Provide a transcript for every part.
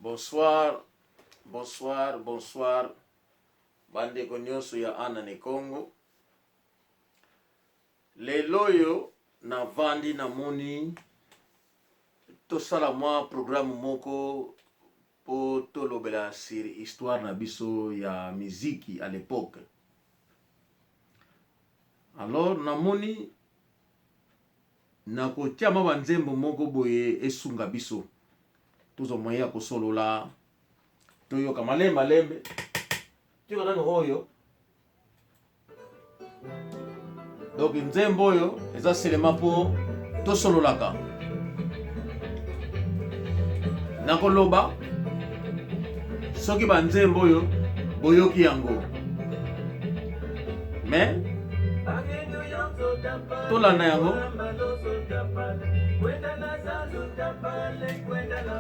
Bonsoir, bonsoir, bonsoir bandeko nyonso ya Anna ne Congo. Lelo oyo navandi namoni tosala mwa programme moko mpo tolobela sur histoire na biso ya miziki à l'époque. Alors namoni nakotia mwa banzembo moko boye esunga biso tozwa moyen ya kosolola, toyoka malembe malembe, toyoka nanu oyo. Donc nzembo oyo eza selema mpo tosololaka. Nakoloba soki banzembo oyo boyoki yango mais tolanda yango.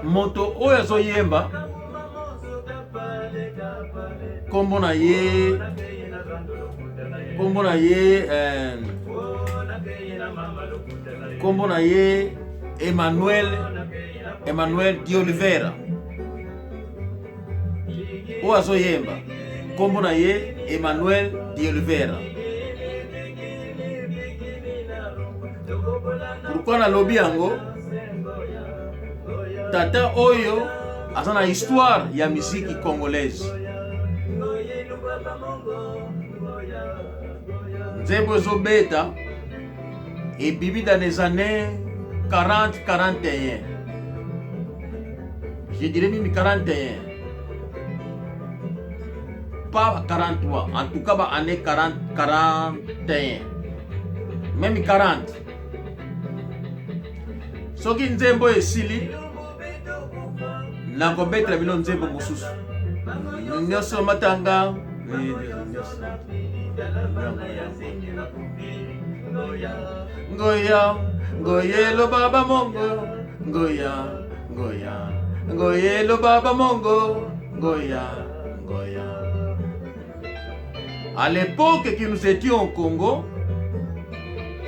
Moto oyo azoyemba kombo na ye kombo na ye eh, kombo na ye Emmanuel Emmanuel de Oliveira oyo azoyemba kombo na ye Emmanuel de Oliveira. Pourquoi nalobi yango? Tata oyo aza na histoire ya musique congolaise. Nzembo ezobeta ebimi dans les années 40 41, je dirais même 41, pas 43, en tout cas ba année 40 41, même 40. Soki nzembo esili nakobetela bino nzembo mosusu nyonso matanga ngoya ngoyelo baba mongo ngoya ngoya ngoyelo baba mongo ngoya ngoya. À l'époque que nous étions au Congo,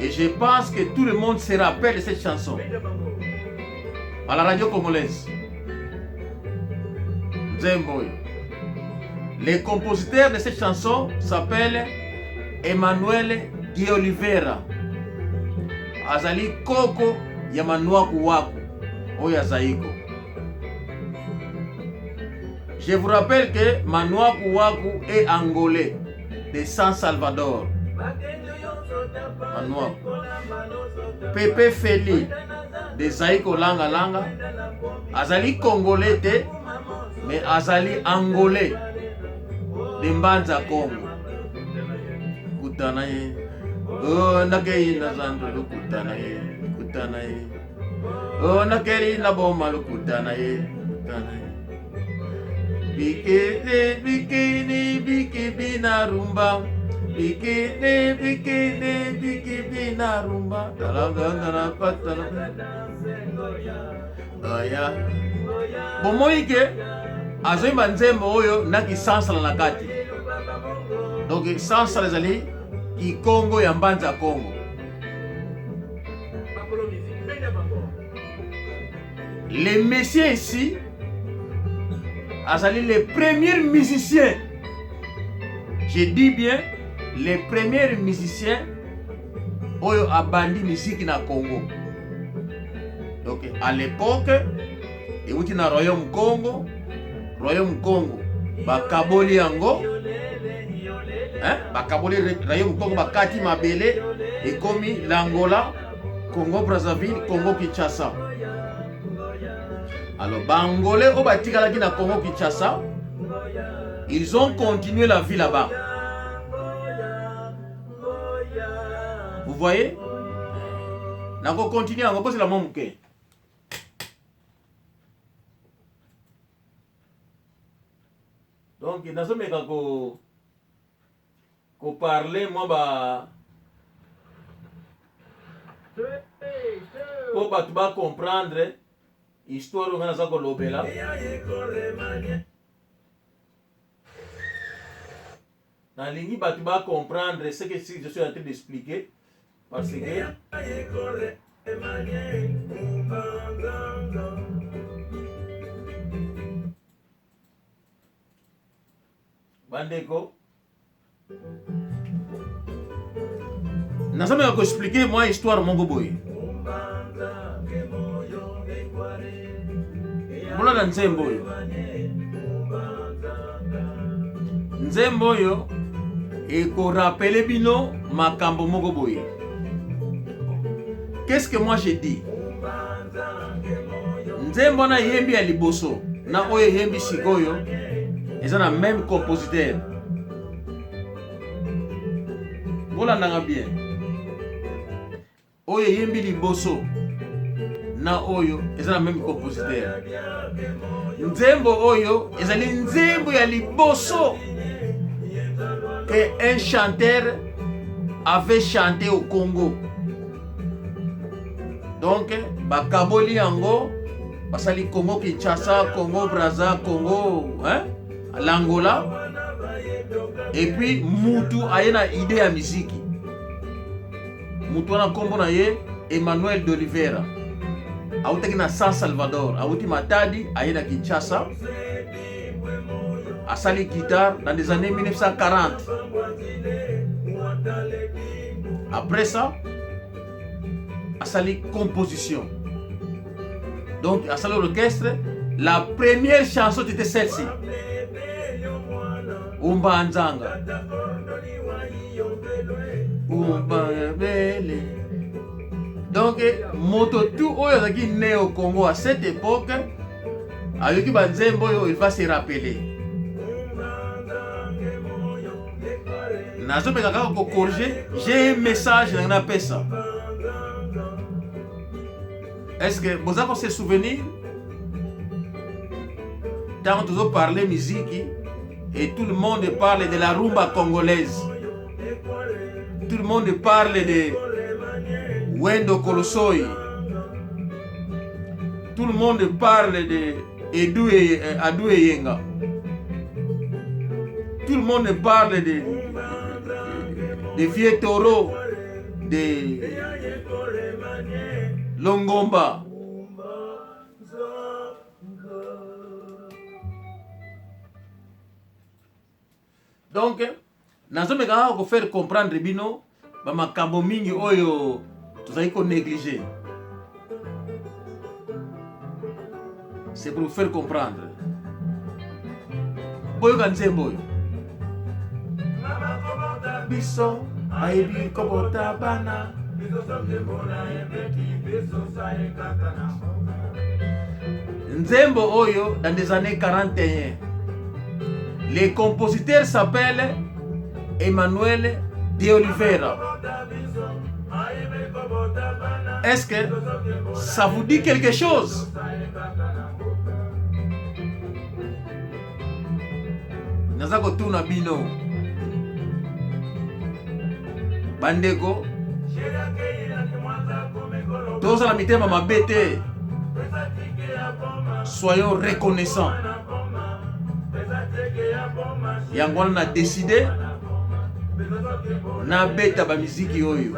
et je pense que tout le monde se rappelle de cette chanson à la radio congolaise. Nzembo oyo. Le compositeur de cette chanson s'appelle Emmanuel de Oliveira. Azali koko ya Manuaku Waku oyo ya Zaiko. Je vous rappelle que Manuaku Waku est angolais de San Salvador. Manuaku. Pepe Feli de Zaiko Langa Langa. Azali congolais te, mais azali angolais de Mbanza Congo. Kutana ye. Oh, nakei na zando lokutana ye. Kutana ye. Oh, nakei na boma lokutana ye. Kutana ye. Bikini, bikini, bikini na rumba. Bikini, bikini, bikini na rumba. Talagana patala. Oya. Bomoi ke azoyemba nzembo oyo na kisansala na kati. Donc sansala ezali kikongo ya Mbanza Kongo. Le monsieur ici azali le premier musicien, je dis bien le premier musicien oyo abandi miziki na Congo. Donc à l'époque euti na Royaume Congo, Royaume Congo bakaboli yango hein? Bakaboli Royaume Congo, bakati mabele ekomi l'Angola, Congo Brazzaville, Congo Kinshasa. Alors ba Angolais oyo batikalaki na Congo Kinshasa, ils ont continué la vie là-bas. Vous voyez? Nako continuer yango bozela mwa moke. Donc nazomeka ko ko parler mwa ba mpo bato ba comprendre histoire oyo ngai naza kolobela. Nalingi bato ba comprendre ce que je suis en train d'expliquer parce que Bandeko, nazameka koexplike mwa histoire moko boye. Bolanda nzembo oyo, nzembo oyo ekorapele bino makambo moko boye. Qu'est-ce que moi je dis? Nzembo wana eyembi ya liboso na oyo eyembi sikoyo eza na même compositeur. Bolandanga bien, oyo eyembi liboso na oyo eza na même compositeur. Nzembo oyo ezali nzembo ya liboso que un chanteur avait chanté au Congo. Donc bakaboli yango, basali Congo Kinshasa, Congo Brazza, Congo, hein, l'Angola. Et puis mutu aye na idée ya miziki, mutu wana nkombo na ye Emmanuel d'Oliveira, awutaki na San Salvador, awuti Matadi aye na Kinshasa, asali guitare dans les années 1940. Après ça asali composition, donc asali orchestre. La première chanson c'était celle-ci, Umba Nzanga Umba Bele. Donc moto tout oyo azalaki né au Congo à cette époque ayoki banzembo oyo, il va se rappeler. Nazomeka kaka kocorriger, j'ai un message na napesa. Est-ce que boza ko se souvenir ntango tozoparle miziki et tout le monde parle de la rumba congolaise, tout le monde parle de Wendo Kolosoy, tout le monde parle de Edu et Adu Eyenga, tout le monde parle de Vieux Taureau, de Longomba. Donc nazomeka kaka kofaire comprendre bino bamakambo mingi oyo tozali konégliger. C'est pour vous faire comprendre. Boyoka nzembo oyo, biso bayebi kobota bana. Nzembo oyo dans des années 41, le compositeur s'appelle Emmanuel de Oliveira. Est-ce que ça vous dit quelque chose? Naza kotuna bino bandeko, tozala mitema mabe te, soyons reconnaissants. Yango wana na décide nabeta bamiziki oyo,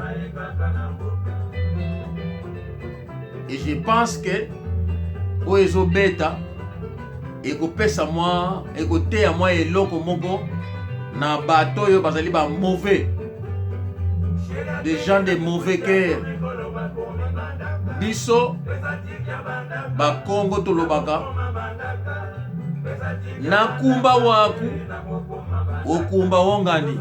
et je pense que oyo ezobeta ekopesa mwa, ekoteya mwa eloko moko na bato oyo bazali ba mauvais, des gens de mauvais cœur. Biso bakongo tolobaka nakumba waku okumba wongani,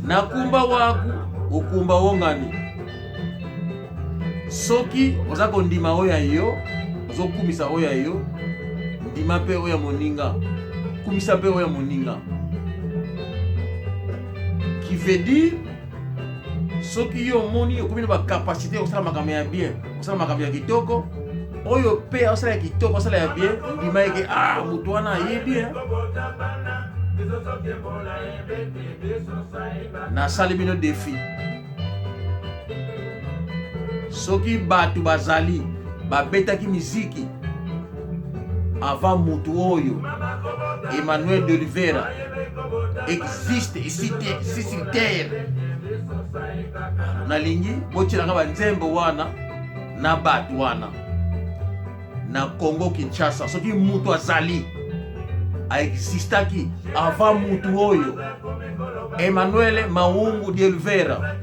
nakumba waku okumba wongani. Soki oza kondima oyo ya yo, ozokumisa oyo ya yo, ndima mpe oyo ya moninga, kumisa mpe oyo ya moninga. Qui veut dire, soki yo omoni okomi na bacapacité ya kosala makambo ya bien, kosala makambo ya kitoko, oyo mpe osala ya kitoko, osala ya bien, ndima eke ah, moto wana ayebi hein? Nasali bino défi, soki bato bazali babetaki miziki avant mutu oyo Emmanuel de Oliveira existe ici, ici sur terre, nalingi botielanga banzembo wana na bato wana na Congo Kinshasa. Soki mutu azali aexistaki avant mutu oyo Emmanuel Maungu de Oliveira.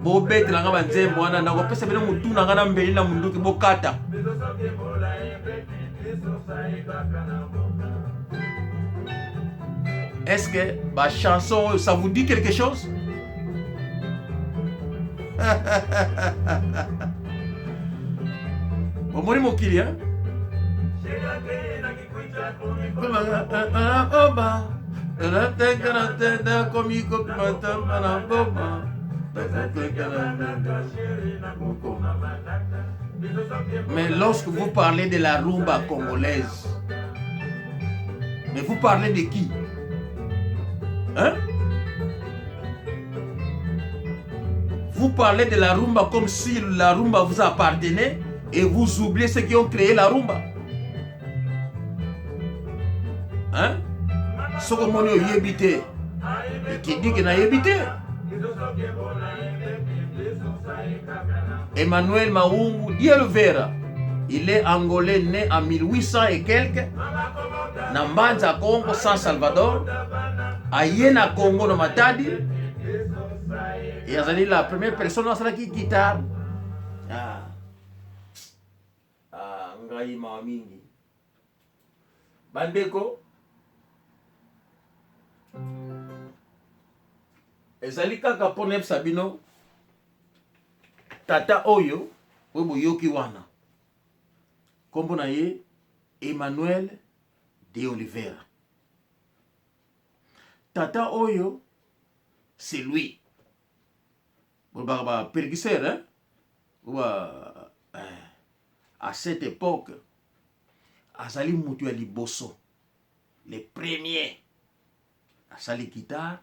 Bobetela nga banzembo wana, nakopesa bino mutu na nga na mbeli na munduki bokata. Est-ce que ba chanson oyo ça vous dit quelque chose? Bomoni mokili hein? Mais lorsque vous parlez de la rumba congolaise, mais vous parlez de qui? Hein? Vous parlez de la rumba comme si la rumba vous appartenait et vous oubliez ceux qui ont créé la rumba. Hein? Soki omoni oyebi te, ekedi ke nayebi te. Emmanuel Maungu Dielvera, il est angolais né en 1800 et quelques na Mbanza Congo, San Salvador. Aye na Congo na Matadi et azali la première personne asalaki guitare. Ah. Ah, ngai mawa mingi bandeko ezali kaka mpo nayebisa bino tata oyo oyo boyoki wana nkombo na ye Emmanuel de Oliveira. Tata oyo c'est lui bolobaka ba perguiseur hein? Ba, eh, à cette époque azali mutu ya liboso le premier asali guitare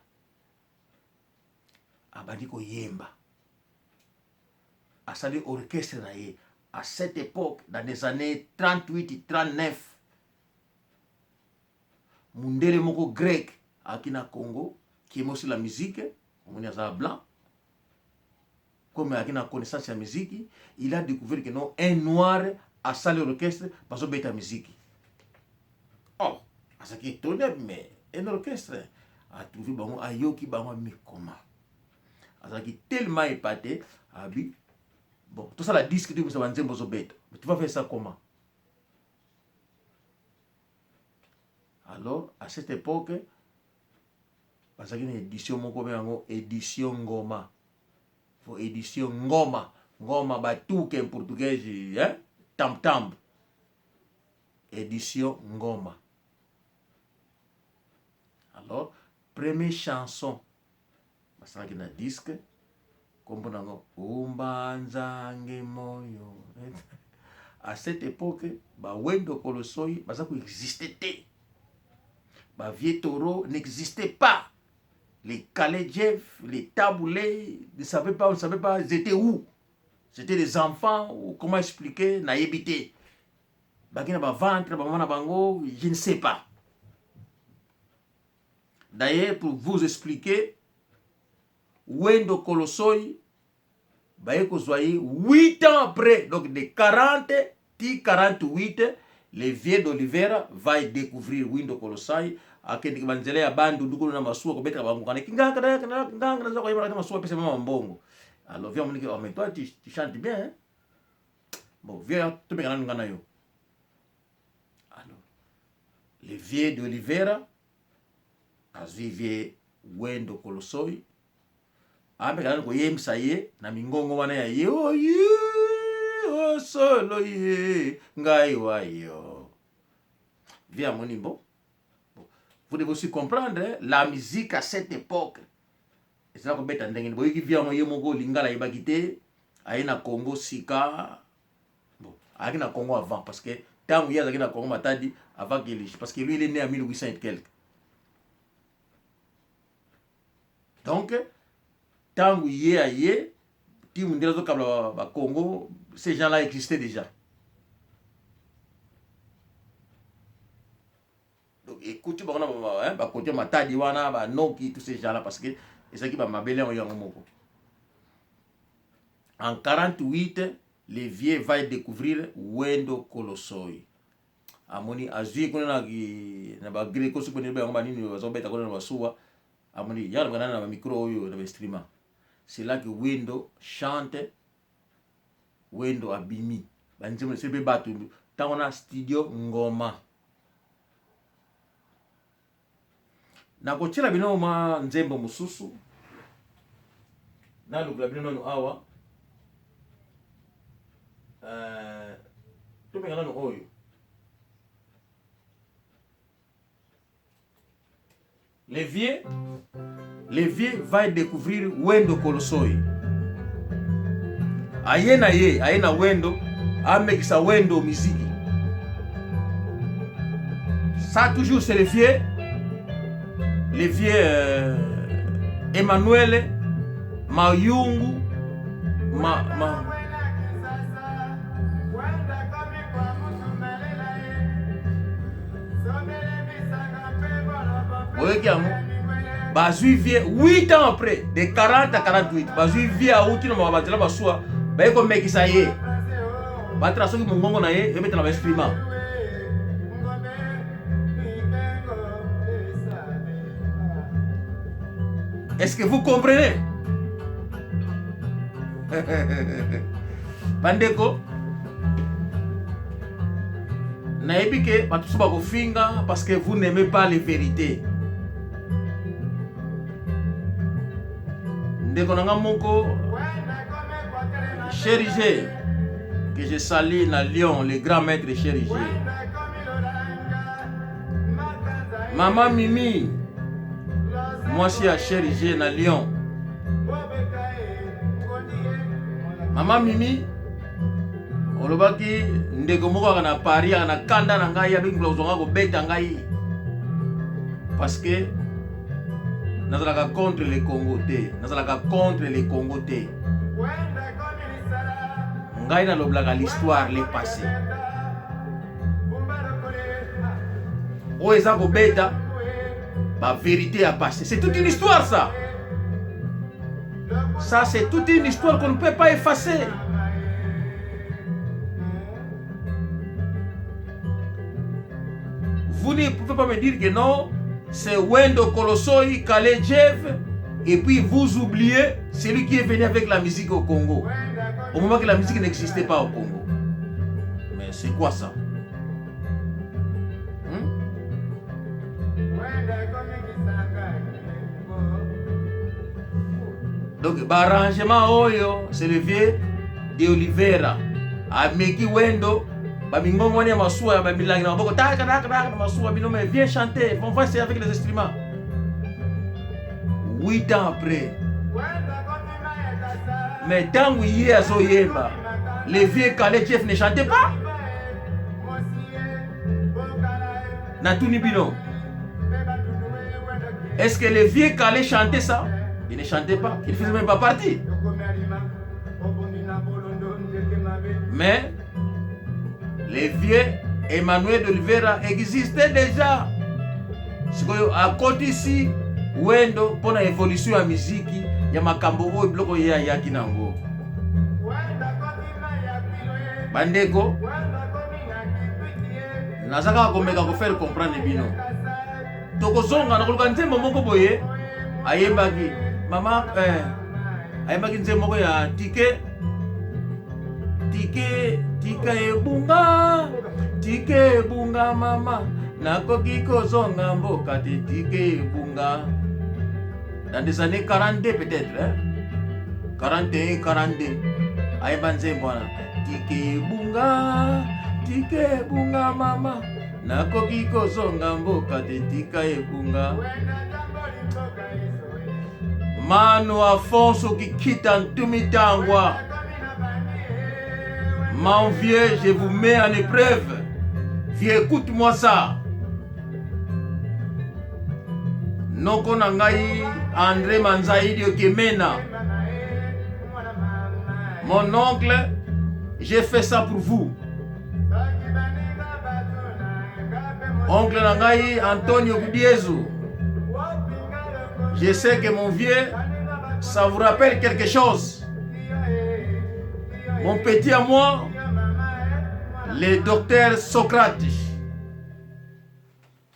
abandi koyemba asali orchestre na ye à cette époque dans les années 38 39 mundele moko grec ayaki na Congo qui aimait aussi la musique omoni aza blanc comme ayaki na connaissance ya musique il a découvert que non un noir asali orchestre bazobeta musique oh azalaki étonné mais un orchestre atrouve bango ayoki bango mais comment azalaki tellement épaté abi bon tosala disque tobimisa banzembo ozobeta mais tu vas faire ça comment? Alors à cette époque bazalaki na édition moko be yango édition ngoma fo édition ngoma ngoma batuke en portugais hein? tam tam édition ngoma. Alors première chanson basalaki na disque kombo nango umbanzange moyo. À cette époque bawendo kolosoi baza koexiste te, ba vieux taureau n'existait pas, les Calais Jeff, les Taboulé ne savaient pas, on ne savait pas ils étaient où, c'était des enfants ou comment expliquer, nayebi te, baki na baventre bamama na bango, je ne sais pas. D'ailleurs, pour vous expliquer, Wendo Kolosoi baye kozwa ye 8 ans après, donc de 40 ti 48, le vieux d'Olivera va y découvrir Wendo Kolosai akendeki banzela ya bandundu kuna na masuwa kobetaka bango kana kinganga naza koyeba na masuwa pesa mama mbongo. Alors viens moniki, oh mais toi tu chantes bien hein? Bon viens tobeka nanu nga na yo. Alors le vieux d'Olivera azwi vieux Wendo Kolosoi ameka nanu koyembisa ye na mingongo wana ya ye oye osolo ye ngai wayo vieux amoni bon. Bon, vous devez aussi comprendre hein, la musique à cette époque ezala kobeta ndenge nini. Boyoki vieux yango ye moko lingala ayebaki te, aye na Congo sika. Bon, ayaki na Congo avant parce que ntango ye azalaki na Congo Matadi avant qu'il, parce que lui il est né en 1800 et quelque. Donc ntango ye aye ti mundele azokabla ba Congo, ces gens-là existaient déjà. Donc écoute bango na ba côté Matadi wana ba Noki tous ces gens-là parce que ezalaki ba mabele yango yango moko. En 48 le vieux va découvrir Wendo Kolosoi. Amoni azwi kuna na, na ba greco soki bonini yango banini bazobeta kuna na basuwa amoni yaka na na bamicro oyo na bainstrument. C'est là que Wendo chante. Wendo abimi banzembo esili mpe bato ntango na studio Ngoma. Nakotiela bino mwa nzembo mosusu, nalukela bino nanu awa. Tomenga nanu oyo. Les vieux, les vieux va découvrir Wendo Kolosoy. Aye na ye, aye na Wendo, amekisa Wendo miziki. Ça toujours c'est le vieux, le vieux Emmanuel Mayungu ma, ma. Boyoki yango, bazwi vie 8 ans après, de 40 à 48, bazwi vie awuti na banzela basuwa, baye komekisa ye, batala soki mongongo na ye ebetela bainstrument. Est-ce que vous comprenez? Bandeko, nayebi ke bato mosusu bakofinga parce que vous n'aimez pas les vérités. Ndeko na nga moko Chérigé, que je salue na Lyon, le grand maître Chérigé. Mama Mimi, mwasi ya Chérigé na Lyon. Mama Mimi, olobaki ndeko moko aka na Paris aka na kanda na ngai, abengi kozwa nga kobeta ngai parce que nazalaka contre le Congo te, nazalaka contre le Congo te. Ngai nalobelaka l'histoire, le passé. Oyo eza kobeta ba vérité ya passé. C'est toute une histoire ça. Ça c'est toute une histoire qu'on ne peut pas effacer. Vous ne pouvez pas me dire que non, c'est Wendo Kolosoy, Kale Jeff, et puis vous oubliez celui qui est venu avec la musique au Congo. Au moment que la musique n'existait pas au Congo. Mais c'est quoi ça? Donc, bah, arrangement oyo, c'est le vieux de Oliveira. Ameki Wendo, ba mingongo wana ya masuwa ya ba milangi na maboko, taka, taka, taka, na masuwa bino, mais viens chanter, on va essayer avec les instruments. 8 ans après. Mais tango ye azoyemba, le vieux Kale Jeff ne chantait pas. Natuni bino. Est-ce que le vieux Kale chantait ça? Il ne chantait pas. Il ne faisait même pas partie. Mais le vieux Emmanuel d'Oliveira existait déjà. Sikoyo akotisi Wendo mpona évolution ya miziki ya makambo oyo biloko ye ayaki nango. Bandeko, naza kaka komeka kofaire comprendre bino. Tokozonga na koluka nzembo moko boye ayembaki mama, ayembaki nzembo moko ya tike tike tika ebunga, tike ebunga mama, nakoki kozonga mboka te, tike ebunga. Dans des années 42 peut-être, hein? 41, 42, ayemba nzembo wana, tike ebunga, tike ebunga mama, nakoki kozonga mboka te, tika ebunga. Manu Afonso Kikita Ntumi Tangwa, mon vieux, je vous mets en épreuve. Vieux, écoute-moi ça. Noko na ngai André Manzaidi Okemena, mon oncle, j'ai fait ça pour vous. Oncle na ngai Antonio Gudiezu, je sais que mon vieux, ça vous rappelle quelque chose. Mon petit à moi, le docteur Socrate.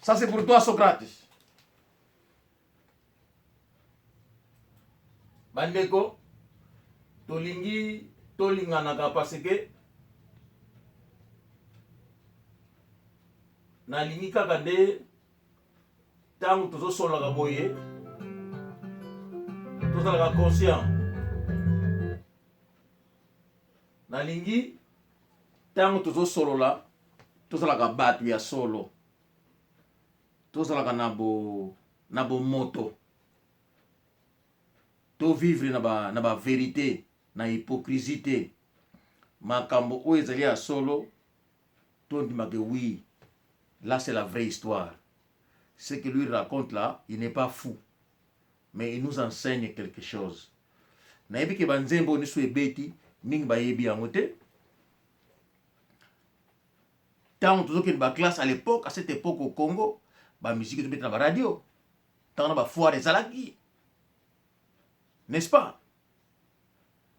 Ça c'est pour toi Socrates. Bandeko, tolingi tolinganaka parce que nalingi kaka nde ntango tozosololaka boye tozalaka conscient. Nalingi ntango tozosolola tozalaka bato ya solo, tozalaka na bo na bomoto, to vivre na ba na ba verite, na hypocrisie te. Makambo oyo ezali ya solo tondima que oui, là c'est la vraie histoire. Ce que lui raconte là, il n'est pas fou, mais il nous enseigne quelque chose. Nayebi ke banzembo oyo nyonso ebeti mingi bayebi yango te. Ntango tozokende baklasse à l'époque, à cette époque au Congo, bamusike tobeta na baradio, ntango na bafoire ezalaki, n'est-ce pas?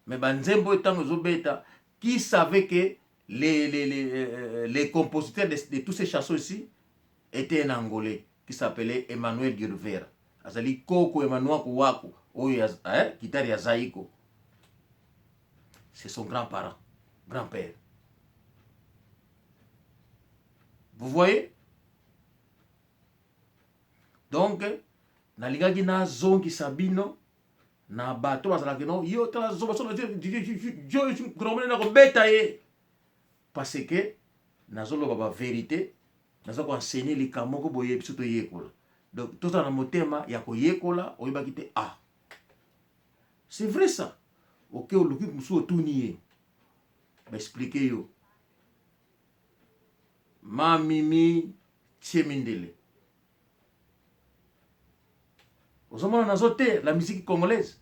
Mais banzembo oyo ntango ezobeta, qui savait que les compositeurs de toutes ces chansons ici étaient un Angolais qui s'appelait Emmanuel de Oliveira? Azali koko Emmanuel Waku oyo eh, guitare ya Zaiko. C'est son grand-parent, grand-père. Vous voyez? Donc nalingaki nazongisa bino na bato bazalaki no yo tala zoba solo na kobeta ye, parce que nazoloba ba vérité, naza koenseigner likambo moko boye, biso toyekola. Donc tozala na motema ya koyekola. Oyebaki te, ah, c'est vrai ça. Oke oluki mosusu, otuni ye, baexpliquer yo. Mamimi tie mindele, ozomona nazo te la musique congolaise.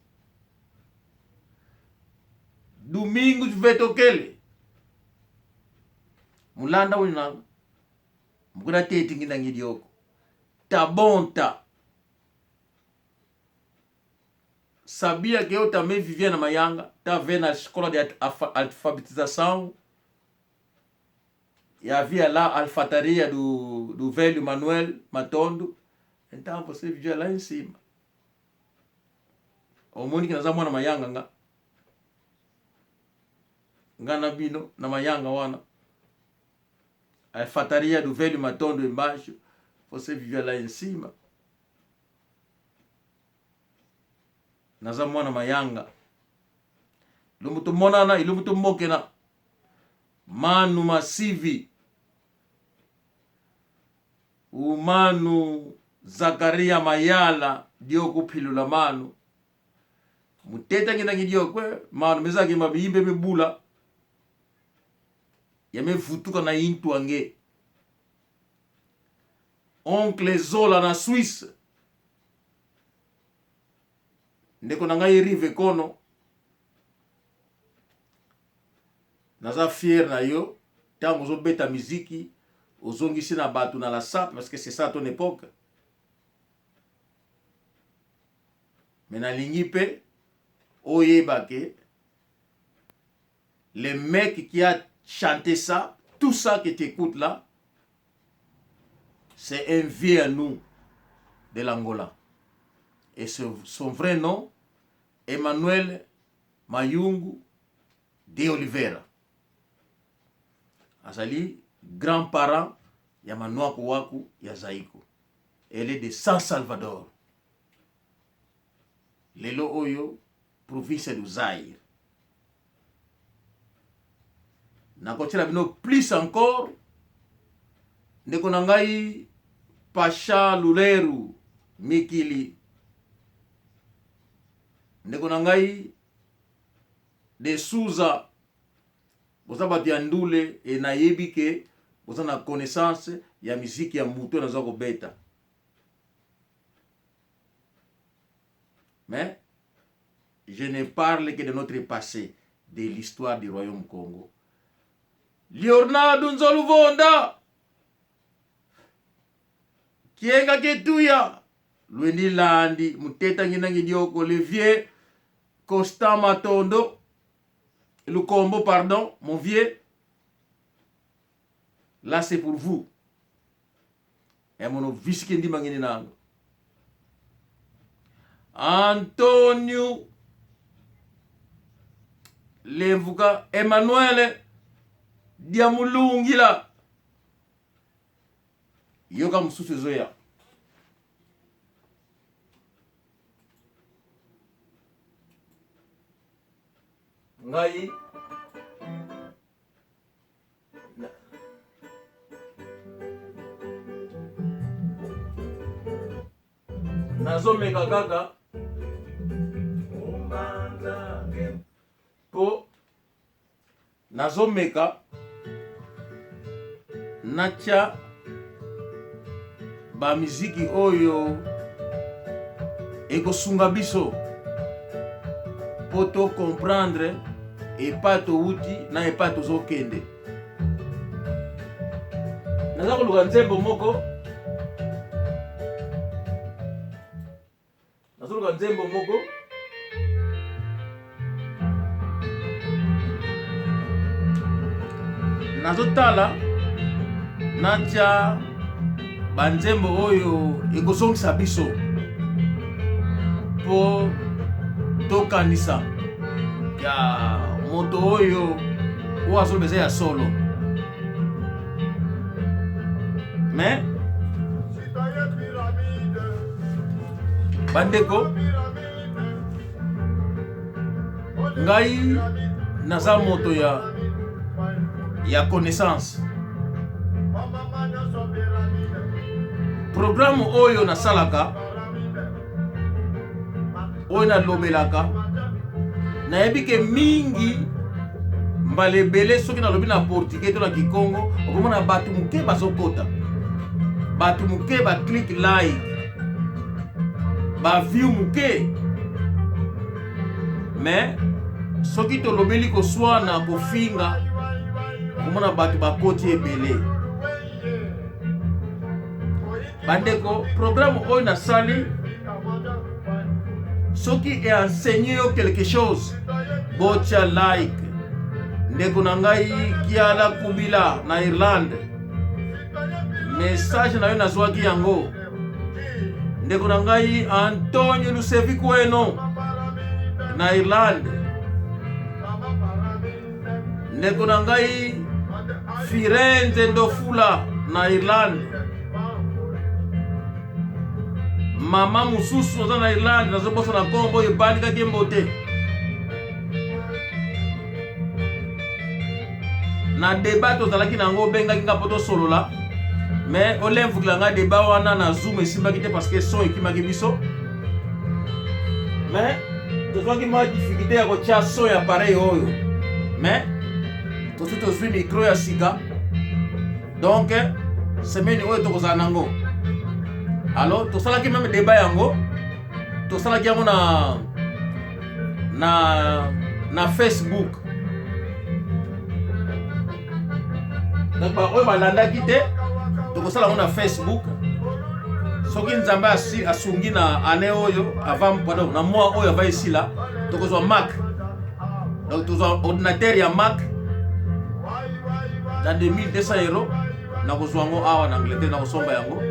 Domingo vetokele mulanda oyo nanga mukuna teti ngindangi dioko tabonta. Sabia que eu também vivia na Maianga, estava na escola de alfabetização e havia lá a alfataria do velho Manuel Matondo. Então você vivia lá em cima. Omoni naza mwana Mayanga, nga nga na bino na Mayanga wana, alfataria do velho Matondo embaixo, você vivia lá em cima. Naza mwana Mayanga, ilombo tomonana, ilombo tombokena manu masivi umanu Zakaria Mayala diokuphilula manu muteta ngindangi diokwe manu mezaki mabiyimbe mebula yamevutuka na intwange. Oncle Zola na Suisse, ndeko na ngai Rive Kono, naza fier na yo ntango ozobeta miziki, ozongisi na bato na la sape, parce que c'est ça ton époque. Mais nalingi mpe oyeba ke le mec qui a chanté ça, tout ça que tu écoutes là, c'est un vieux à nous de l'Angola. Et son vrai nom, Emmanuel Mayungu de Oliveira. Azali grand-parent ya Manuaku Waku ya Zaiko. Elle est de San Salvador. Lelo oyo province du Zaire. Nakotiela bino plus encore ndeko na ngai Pacha Luleru Mikili, ndeko na ngai de Souza. Boza bato ya ndule e nayebi ke boza na connaissance ya miziki ya moto naza kobeta. Mais je ne parle que de notre passé, de l'histoire du royaume Congo. Leonardo Nzoluvonda Kienga Ketuya Lwendi Landi Muteta Nginangi Dioko, le vieux Constant Matondo Lukombo, pardon, mon vieux, là c'est pour vous. Emono visike ndima ngini nano. Antonio Lemvuka Emmanuel Diamulungila yoka mosusu ezoya. Ngai nazomeka kaka mpo nazomeka natya bamiziki oyo ekosunga biso mpo to comprendre epai towuti na epai tozokende. Naza koluka nzembo moko, nazoluka nzembo moko nazotala natya banzembo oyo ekozongisa biso mpo tokanisa ya moto oyo oyo azoloba eza ya solo mais bandeko ngai naza moto ya ya connaissance programme oyo nasalaka oyo nalobelaka nayebi ke mingi mbala ebele soki nalobi na portugais to na kikongo okomona bato moke bazokota bato moke baclique like baview moke mais soki tolobeli koswana kofinga okomona bato bakoti ebele Bandeko, programme oyo nasali soki e enseigne yo quelque chose, botia like. Ndeko na ngai Kiala Kubila na Irlande, message na yo nazwaki yango. Ndeko na ngai Antonio Lusevi Kweno na Irlande, ndeko na ngai Firenze Ndofula na Irlande, mama mosusu aza na Irlande, nazobosana nkombo oyo ebandikaki mbote na debat tozalaki na yango, obengaki nga mpo tosolola mais olemvukila nga debat wana na zoom esimbaki te parce que son ekimaki biso, mais tozwaki mwa difficulté ya kotya son ya appareil oyo, mais tosi tozwi micro ya sika, donc semaine oyo tokozala nango. Alors tosalaki meme debat yango, tosalaki yango na Facebook. Donc baoyo balandaki te, tokosala yango na Facebook soki Nzambe asungi na année oyo avant, pardon, na mois oyo avant esila, tokozwa Mac. Donc tozwa ordinateur ya Mac na 2200 euros. Nakozwa yango awa na Angleterre, nakosomba yango.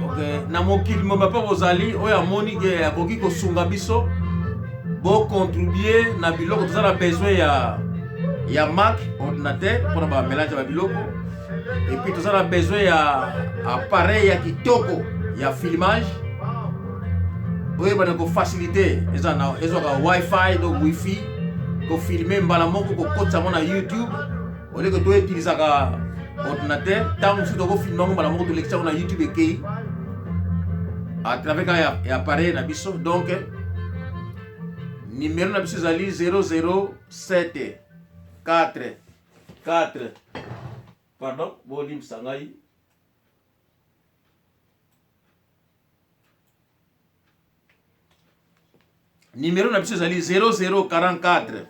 Ok, na mokili mobimba mpe bozali oyo amoni ke akoki kosunga biso, bocontribue na biloko toza na besoin ya Mac ordinateur mpona bamélange ya babiloko, et puis toza na besoin ya appareil ya kitoko ya filmage oyo ebanda kofacilite, eza na ezwaka wifi, donc wifi, kofilme mbala moko, kokotisa yango na YouTube oleke toutilisaka ordinateur. Ntango mosusu tokofilme yango mbala moko, tolekisa yango na YouTube, ekei à travers kaka ya appareil na biso. Donc numéro na biso ezali 007 4 4, pardon, bolimbisa ngai. Numéro na biso ezali 0044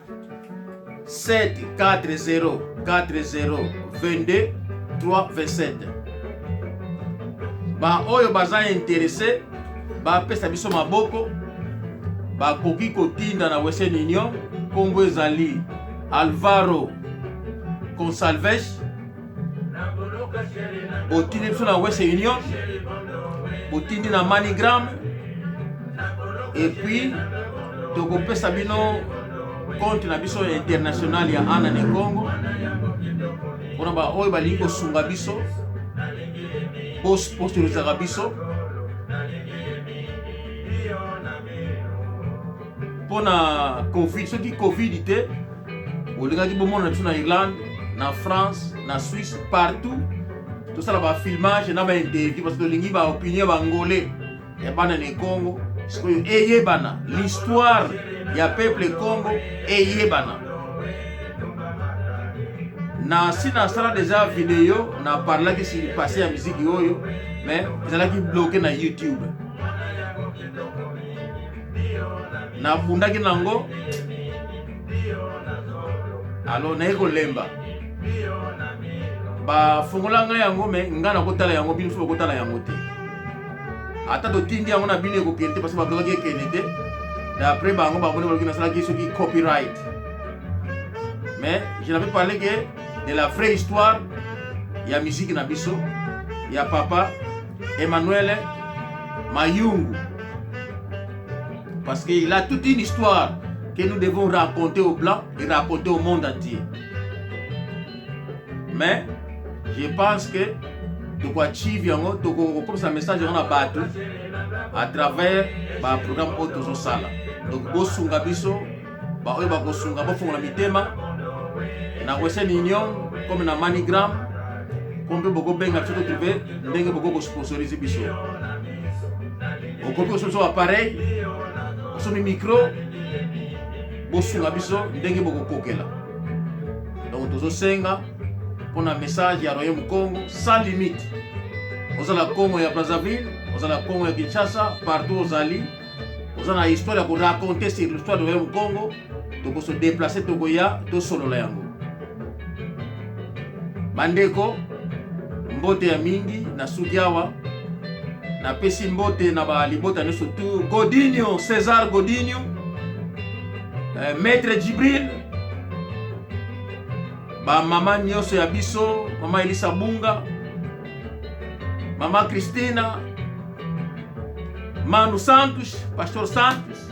740 40 22 3 27. Baoyo baza intéressé bapesa biso maboko, bakoki kotinda na Western Union. Nkombo ezali Alvaro Consalves. Botindi biso na Western Union, botindi na MoneyGram, et puis tokopesa bino compte na biso international ya Ana ne Congo mpona baoyo balingi kosunga biso, bosponsorizaka biso mpo na Covid. Soki Covid te, bolingaki bomona biso na Irlande, na France, na Suisse, partout tosala bafilmage na bainterview, parce que tolingi baopinion ya Bangolais, ya bana na Congo sikoyo eyebana, l'histoire ya peuple Congo eyebana. Na si nasala deja video, na parlaki sur passé ya miziki oyo, mais ezalaki bloqué na YouTube. Nabundaki nango, alors naye kolemba. Bafongola ngai yango, mais ngai nakotala yango, bino so bakotala yango te. Ata totindi yango na bino, ekokende te, parce bablokaki, ekende te. D'après bango, bamoni baloki nasalaki soki copyright, mais je n'avais parlé que de la vraie histoire ya musique na biso ya papa Emmanuel Mayungu, parce qu'il a toute une histoire que nous devons raconter aux Blancs et raconter au monde entier. Mais je pense que tokoachieve yango, tokokomisa message yango na bato à travers baprogramme oyo tozosala. Donc bosunga biso, baoyo bakosunga, bofongola mitema na Western Union comme na MoneyGram, comme mpe bokobenga biso, totrouve ndenge bokoki kosponsorize biso. Okoki kosomba biso appareil, osombi micro, bosunga biso ndenge bokokokela. Donc tozosenga mpona message ya Royaume Congo sans limite. Ozala Congo ya Brazzaville, ozala Congo ya Kinshasa, partout ozali, oza na histoire ya koraconter sur l'histoire de Royaume Congo, tokoso déplacer, tokoya tosolola yango. Bandeko, mbote ya mingi. Na suki awa, napesi mbote na balibota nyonso tu: Godinho, César Godinho, Maître Djibril, bamama nyonso ya biso, mama Elisa Bunga, mama Christina, Manu Santos, Pastor Santos,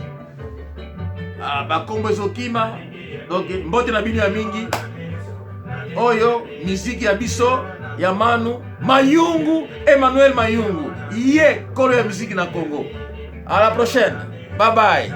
bakombo ezokima. Donc mbote na bino ya mingi. Oyo miziki ya biso ya Manu Mayungu, Emmanuel Mayungu, ye kolo ya miziki na Congo. À la prochaine, bye bye.